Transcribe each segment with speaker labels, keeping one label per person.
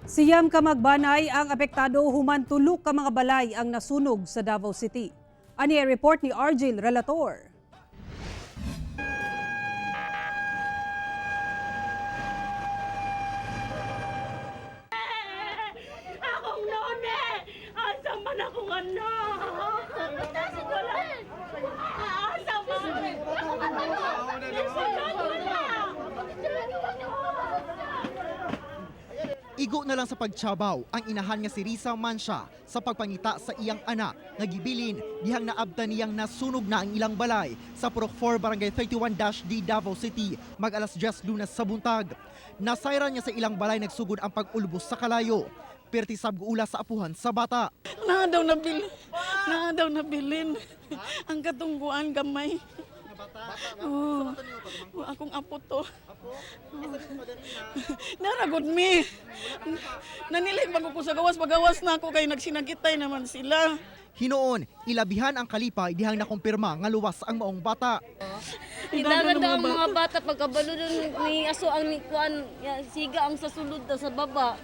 Speaker 1: 9 ka magbanay ang apektado human tulo ka mga balay ang nasunog sa Davao City. Ani ang report ni Argel Relator.
Speaker 2: Akong none! Asa man akong anak? Wala. Asa man? Wala.
Speaker 3: Igo na lang sa pagtsabaw ang inahan nga si Risa Mansha sa pagpangita sa iyang anak nga gibilin dihang naabtan niyang nasunog na ang ilang balay sa Purok 4, Barangay 31-D, Davao City mag alas 10 Lunes sa buntag. Nasayran niya sa ilang balay nagsugod ang pag-ulbos sa kalayo. Perti sab ula sa apuhan sa bata.
Speaker 4: Naa daw nabilin. Naa daw nabilin. Ang katungguan gamay. Oh, akong apo to. Naragod mi. Nanilig bago ko sa gawas, pagawas na ako kay nagsinagitay naman sila.
Speaker 3: Hinoon, ilabihan ang kalipay dihang nakumpirma nga luwas ang maong bata.
Speaker 5: Idagan daw ang mga bata pagkabalo dun ni aso ang ni kuan ya, siga ang sa sulod daw sa baba.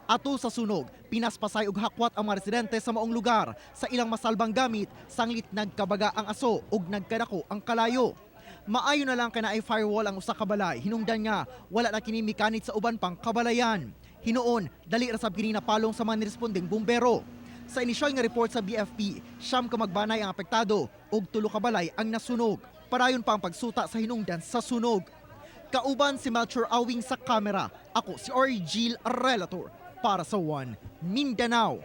Speaker 3: Ato sa sunog, pinaspasay og hakwat ang mga residente sa maong lugar sa ilang masalbang gamit sanglit nagkabaga ang aso ug nagkadako ang kalayo. Maayo na lang kana ay firewall ang usa ka balay, hinungdan nga wala na kini mikanit sa uban pang kabalayan. Hinuon, dali ra sab kini napalong sa mga nirespondeng bumbero. Sa inisyal nga report sa BFP, 9 ka magbanay ang apektado ug 3 ka balay ang nasunog. Parayon pa ang pagsuta sa hinungdan sa sunog. Kauban si Melchor Awing sa kamera. Ako si Orgil Relator para sa One Mindanao.